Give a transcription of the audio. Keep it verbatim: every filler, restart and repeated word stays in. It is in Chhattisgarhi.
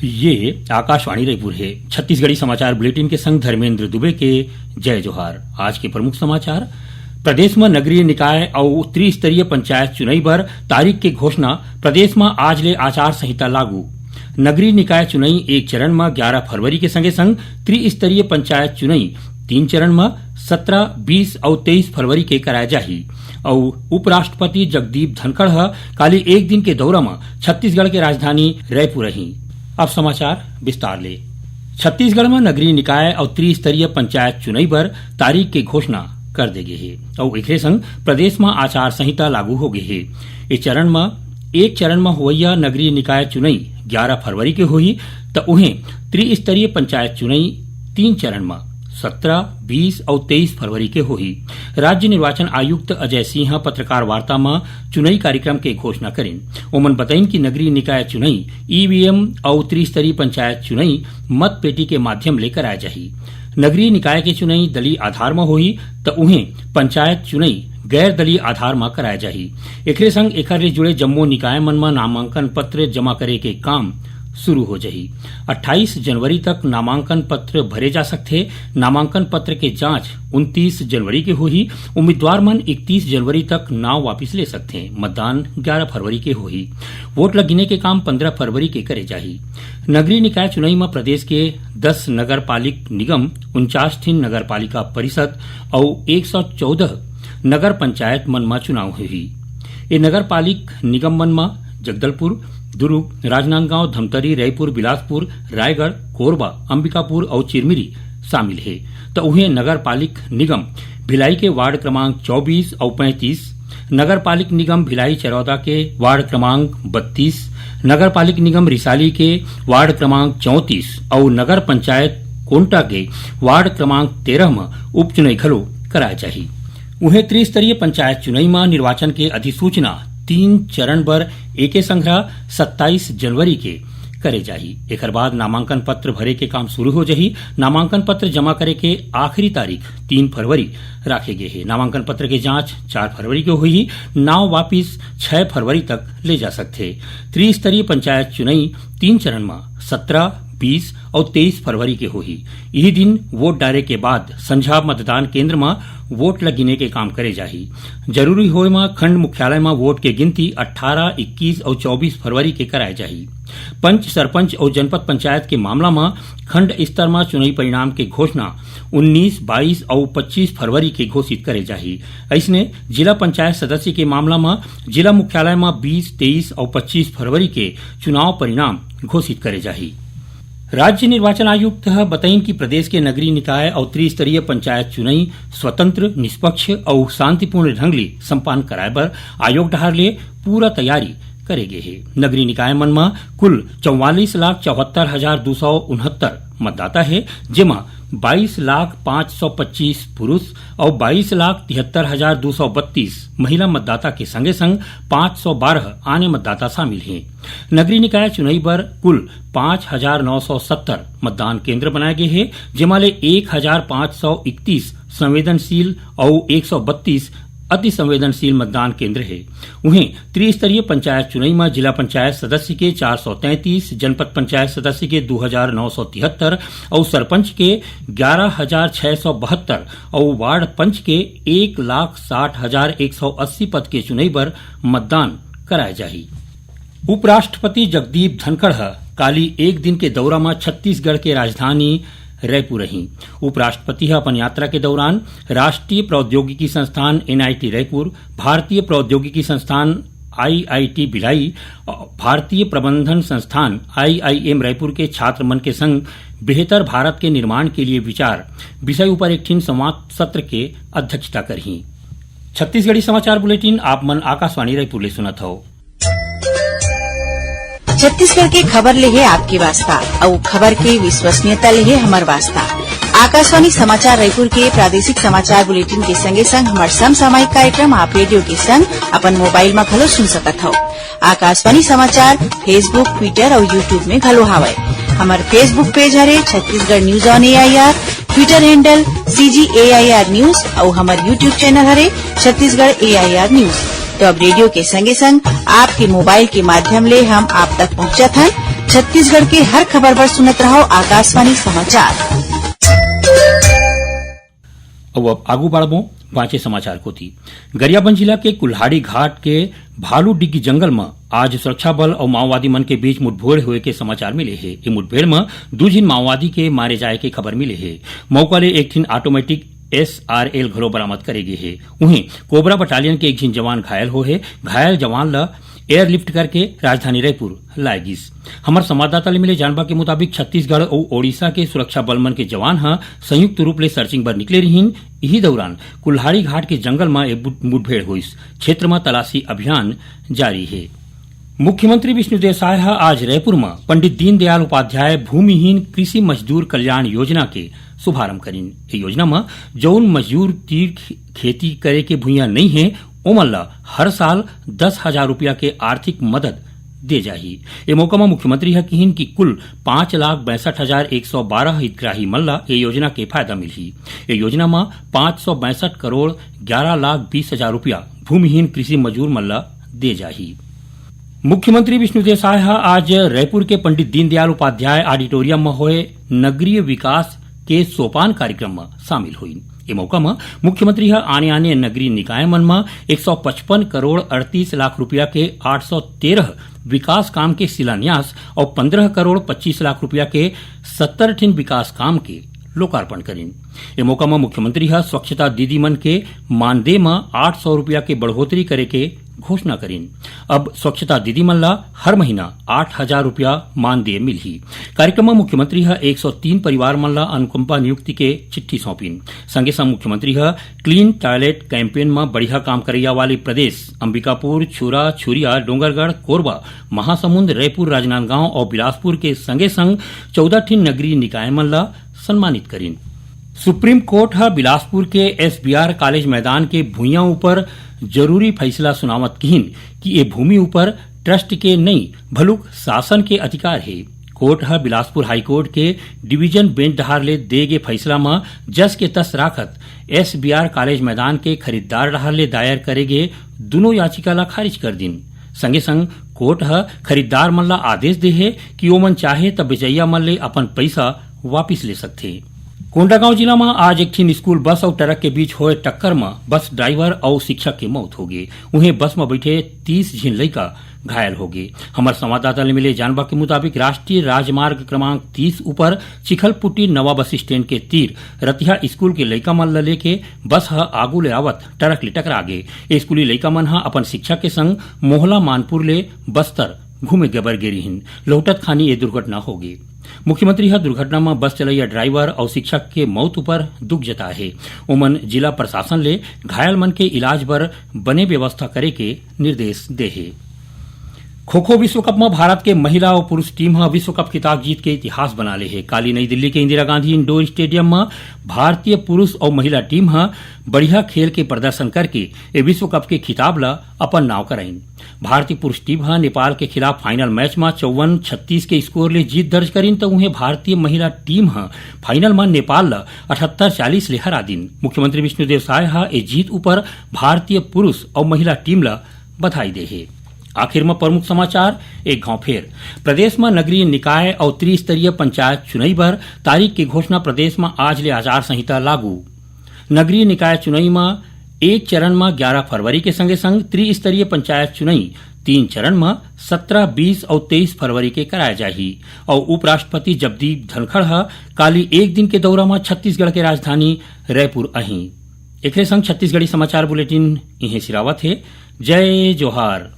ये आकाशवाणी रायपुर हे। छत्तीसगढ़ी समाचार बुलेटिन के संग धर्मेंद्र दुबे के जय जोहार। आज के प्रमुख समाचार। प्रदेश म नगरीय निकाय अउ त्रिस्तरीय पंचायत चुनई बर तारीख के घोषणा। प्रदेश म आज ले आचार संहिता लागू। नगरीय निकाय चुनई एक चरण म ग्यारह फरवरी के संगे संग त्रिस्तरीय पंचायत चुनई तीन चरण म सत्रह, बीस अउ तेईस फरवरी के कराय जाही। अउ उपराष्ट्रपति जगदीप धनखड़ ह काली एक दिन के दौरा म छत्तीसगढ़ के राजधानी रायपुर अही। अब समाचार विस्तार ले। छत्तीसगढ़ म नगरीय निकाय अउ त्रिस्तरीय पंचायत चुनई बर तारीख के घोषणा कर दे गे हे अउ एकरे संग प्रदेश म आचार संहिता लागू हो गे हे। ए चरण म, एक चरण म होवइया नगरीय निकाय चुनई ग्यारह फरवरी के होही, त उहें त्रिस्तरीय पंचायत चुनई तीन चरण म सत्रह, बीस अउ तेईस फरवरी के होही। राज्य निर्वाचन आयुक्त अजय सिंह ह पत्रकार वार्ता म चुनई कार्यक्रम के घोषणा करिन। ओमन बतइन कि नगरीय निकाय चुनई ईवीएम अउ त्रिस्तरीय पंचायत चुनई मत पेटी के माध्यम ले कराय जाही। नगरीय निकाय के चुनई दलीय आधार म होही, त उहें पंचायत चुनई गैर दलीय आधार म कराय जाही। एकरे संग एखर ले जुड़े जम्मो निकाय मन म नामांकन पत्र जमा करे के काम शुरू हो जाही। अट्ठाईस जनवरी तक नामांकन पत्र भरे जा सकथे। नामांकन पत्र के जांच उनतीस जनवरी के होही। उम्मीदवार मन इकतीस जनवरी तक नाव वापिस ले सकथे। मतदान ग्यारह फरवरी के होही। वोट ल गिने के काम पन्द्रह फरवरी के करे जाही। नगरीय निकाय चुनई म प्रदेश के दस नगर पालिक निगम, उनचास ठिन नगर पालिका परिषद अउ एक सौ चौदह नगर पंचायत मन म चुनाव होही। ए नगर पालिक निगम मन म जगदलपुर, दुरूग, राजनांदगांव, धमतरी, रईपुर, बिलासपुर, रायगढ़, कोरबा, अंबिकापुर अउ चिरमिरी शामिल हे। त उहें नगर पालिक निगम भिलाई के वार्ड क्रमांक चौबीस अउ पैंतीस, नगर पालिक निगम भिलाई चरौदा के वार्ड क्रमांक बत्तीस, नगर पालिक निगम रिसाली के वार्ड क्रमांक चौंतीस अउ नगर पंचायत कोंटा के वार्ड क्रमांक तेरह म उपचुनई घलो कराय जाही। उहें त्रिस्तरीय पंचायत चुनई म निर्वाचन के अधिसूचना तीन चरण बर एके संघरा सत्ताईस जनवरी के करे जाही। एखर बाद नामांकन पत्र भरे के काम शुरू हो जाही। नामांकन पत्र जमा करे के आखिरी तारीख तीन फरवरी राखे गे हे। नामांकन पत्र के जांच चार फरवरी के होही। नाव वापिस छह फरवरी तक ले जा सकथे। त्रिस्तरीय पंचायत चुनई तीन चरण म सत्रह, बीस अउ तेईस फरवरी के होही। इही दिन वोट डारे के बाद संझा मतदान केंद्र म वोट ल गिने के काम करे जाही। जरूरी होय म खंड मुख्यालय म वोट के गिनती अट्ठारह, इक्कीस अउ चौबीस फरवरी के कराय जाही। पंच, सरपंच अउ जनपद पंचायत के मामला म खंड स्तर म चुनई परिणाम के घोषणा उन्नीस, बाईस अउ पच्चीस फरवरी के घोषित करे जाही। अइसने जिला पंचायत सदस्य के मामला म जिला मुख्यालय म बीस, तेईस अउ पच्चीस फरवरी के चुनाव परिणाम घोषित करे जाही। राज्य निर्वाचन आयुक्त ह बतइन कि प्रदेश के नगरीय निकाय अउ त्रिस्तरीय पंचायत चुनई स्वतंत्र, निष्पक्ष अउ शांतिपूर्ण ढंग ले संपन्न कराय बर आयोग डहार ले पूरा तैयारी करे गे हे। नगरीय निकाय मन म कुल चौवालीस लाख चौहत्तर हजार दू सौ उनहत्तर मतदाता हे, जेमा बाईस लाख पाँच सौ पच्चीस पुरुष अउ बाईस लाख तिहत्तर हजार दू सौ बत्तीस महिला मतदाता के संगे संग पाँच सौ बारह आने मतदाता शामिल हे। नगरीय निकाय चुनई बर कुल पाँच हजार नौ सौ सत्तर मतदान केंद्र बनाए गे हे, जेमा ले एक हजार पाँच सौ इकतीस संवेदनशील अउ एक सौ बत्तीस अति संवेदनशील मतदान केंद्र हे। उहें, त्रिस्तरीय पंचायत चुनई म जिला पंचायत सदस्य के चार सौ तैंतीस, जनपद पंचायत सदस्य के दू हजार नौ सौ तिहत्तर अउ सरपंच के ग्यारह हजार छह सौ बहत्तर अउ वार्ड पंच के एक लाख साठ हजार एक सौ अस्सी पद के चुनई बर मतदान कराए जाही। उपराष्ट्रपति जगदीप धनखड़ ह काली एक दिन के दौरा म छत्तीसगढ़ के राजधानी रायपुर अही। उपराष्ट्रपति ह अपन यात्रा के दौरान राष्ट्रीय प्रौद्योगिकी संस्थान, एनआईटी रायपुर, भारतीय प्रौद्योगिकी संस्थान, आईआईटी भिलाई, अ, भारतीय प्रबंधन संस्थान, आईआईएम रायपुर के छात्र मन के संग बेहतर भारत के निर्माण के लिए विचार विषय ऊपर एक ठिन संवाद सत्र के अध्यक्षता करही। छत्तीसगढ़ी समाचार बुलेटिन आप मन आकाशवाणी रायपुर ले सुनत हव। छत्तीसगढ़ के खबर ले हे आपके वास्ता, अउ खबर के विश्वसनीयता ले हे हमर वास्ता। आकाशवाणी समाचार रायपुर के प्रादेशिक समाचार बुलेटिन के संगे संग हमर समसामयिक कार्यक्रम आप रेडियो के संग अपन मोबाइल म घलो सुन सकत हव। आकाशवाणी समाचार Facebook, Twitter अउ YouTube में घलो हावय। हमर Facebook page हरे Chhattisgarh news on AIR, Twitter handle CG AIR news अउ हमर YouTube channel हरे छत्तीसगढ़ AIR news। तो अब रेडियो के संगे संग आपके मोबाइल के माध्यम ले हम आप तक पहुंचत हन। छत्तीसगढ़ के हर खबर बर सुनत रहव आकाशवाणी समाचार। अउ अब आगू बढ़बो बांचे समाचार कोति। गरियाबंद जिला के कुल्हाड़ी घाट के भालू डिग्गी जंगल म आज सुरक्षा बल अउ माओवादी मन के बीच मुठभेड़ होए के समाचार मिले हे। ए मुठभेड़ म दू झिन माओवादी के मारे जाए के खबर मिले हे। मौका ले एक ठिन ऑटोमेटिक एसआरएल घलो बरामद करे गे हे। उहें कोबरा बटालियन के एक झिन जवान घायल हो हे। घायल जवान ल एयरलिफ्ट करके राजधानी रायपुर लाए गिस। हमर संवाददाता ले मिले जानबा के मुताबिक छत्तीसगढ़ अउ ओडिशा के सुरक्षा बल मन के जवान ह संयुक्त रूप ले सर्चिंग बर निकले रिहिन। इही दौरान कुल्हाड़ी घाट के जंगल म ए बुट-, मुठभेड़ होइस। क्षेत्र म तलाशी अभियान जारी हे। मुख्यमंत्री विष्णुदेव साय ह आज रायपुर म पंडित दीनदयाल उपाध्याय भूमिहीन कृषि मजदूर कल्याण योजना के शुभारंभ करिन। ए योजना म जउन मजदूर तीर खे-, खेती करे के भुइयां नइ हे, ओमन ल हर साल दस हजार रुपया के आर्थिक मदद दे जाही। ए मौका म मुख्यमंत्री ह किहिन कि कुल पांच लाख बासठ हजार एक सौ बारह हितग्राही मन ल ए योजना के फायदा मिलही। ए योजना म पांच सौ बासठ करोड़ ग्यारह लाख बीस हजार रुपया भूमिहीन कृषि मजदूर मन ल दे जाही। मुख्यमंत्री विष्णुदेव साय ह आज रायपुर के पंडित दीनदयाल उपाध्याय ऑडिटोरियम म होए नगरीय विकास के सोपान कार्यक्रम म शामिल होइन। ए मौका म मुख्यमंत्री ह आने-आने नगरीय निकाय मन म एक सौ पचपन करोड़ अड़तीस लाख रुपया के आठ सौ तेरह विकास काम के शिलान्यास अउ पन्द्रह करोड़ पच्चीस लाख रुपया के सत्तर ठिन विकास काम के लोकार्पण करिन। ए मौका म मुख्यमंत्री ह स्वच्छता दीदी मन के मानदेय म आठ सौ रुपया के बढ़ोतरी करे के घोषणा करिन। अब स्वच्छता दीदी मन ल हर महीना आठ हजार रुपया मानदेय मिलही। कार्यक्रम म मुख्यमंत्री ह एक सौ तीन परिवार मन ल अनुकंपा नियुक्ति के चिट्ठी सौंपिन। संगे संग मुख्यमंत्री ह क्लीन टॉयलेट कैंपेन म बढ़िया काम करइया वाले प्रदेश अंबिकापुर, छुरा, छुरिया, डोंगरगढ़, कोरबा, महासमुंद, रायपुर, राजनांदगांव अउ बिलासपुर के संगे संग चौदह ठिन नगरीय निकाय मन ल सम्मानित करिन। सुप्रीम कोर्ट ह बिलासपुर के एसबीआर कॉलेज मैदान के भुइयां ऊपर जरूरी फैसला सुनावत किहिन कि ए भूमि ऊपर ट्रस्ट के नइ, भलुक शासन के अधिकार हे। कोर्ट ह बिलासपुर हाईकोर्ट के डिवीजन बेंच डहार ले दे गे फैसला म जस के तस राखत एसबीआर कॉलेज मैदान के खरीददार डहार ले दायर करे गे दुनों याचिका ल खारिज कर दिन। संगे संग कोर्ट ह खरीददार मन ल आदेश दे हे कि ओमन चाहे त बेचइया मन ले अपन पइसा वापिस ले सकथे। कोंडागांव जिला म आज एक ठिन स्कूल बस अउ ट्रक के बीच होए टक्कर म बस ड्राइवर अउ शिक्षक के मौत होगे। उहें, बस म बइठे तीस झिन लइका घायल होगे। हमर संवाददाता ले मिले जानबा के मुताबिक, राष्ट्रीय राजमार्ग क्रमांक तीस ऊपर चिखलपुटी नवा बस स्टैंड के तीर रतिहा स्कूल के लइका मन ल लेके बस ह आगू ले आवत ट्रक ले टकरा गे। ए स्कूली लइका मन ह अपन शिक्षक के संग मोहला मानपुर ले बस्तर घूमे बर गे रिहिन। लहुटत खानी ए दुर्घटना होगे। मुख्यमंत्री ह दुर्घटना म बस चलइया ड्राइवर अउ शिक्षक के मौत ऊपर दुख जताए हे। ओमन जिला प्रशासन ले घायल मन के इलाज बर बने व्यवस्था करे के निर्देश दे हे। खो-खो विश्व कप म भारत के महिला अउ पुरुष टीम ह विश्व कप खिताब जीत के इतिहास बना ले हे। काली नई दिल्ली के इंदिरा गांधी इंडोर स्टेडियम म भारतीय पुरुष अउ महिला टीम ह बढ़िया खेल के प्रदर्शन करके ए विश्व कप के खिताब ल अपन नाव कराइन। भारतीय पुरुष टीम ह नेपाल के खिलाफ फाइनल मैच म चौवन छत्तीस के स्कोर ले जीत दर्ज करिन, त उहें भारतीय महिला टीम ह फाइनल म नेपाल ल अठहत्तर चालीस ले हरा दिन। मुख्यमंत्री विष्णुदेव साय ह ए जीत ऊपर भारतीय पुरुष अउ महिला टीम ल बधाई दे हे। आखिर म प्रमुख समाचार एक घाव फेर। प्रदेश म नगरीय निकाय अउ त्रिस्तरीय पंचायत चुनई बर तारीख के घोषणा। प्रदेश म आज ले आचार संहिता लागू। नगरीय निकाय चुनई म एक चरण म ग्यारह फरवरी के संगे संग त्रिस्तरीय पंचायत चुनई तीन चरण म सत्रह, बीस अउ तेईस फरवरी के कराय जाही। अउ उपराष्ट्रपति जगदीप धनखड़ ह काली एक दिन के दौरा म छत्तीसगढ़ के राजधानी रायपुर अही। एकरे संग छत्तीसगढ़ी समाचार बुलेटिन इहें सिरावत हे। जय जोहार।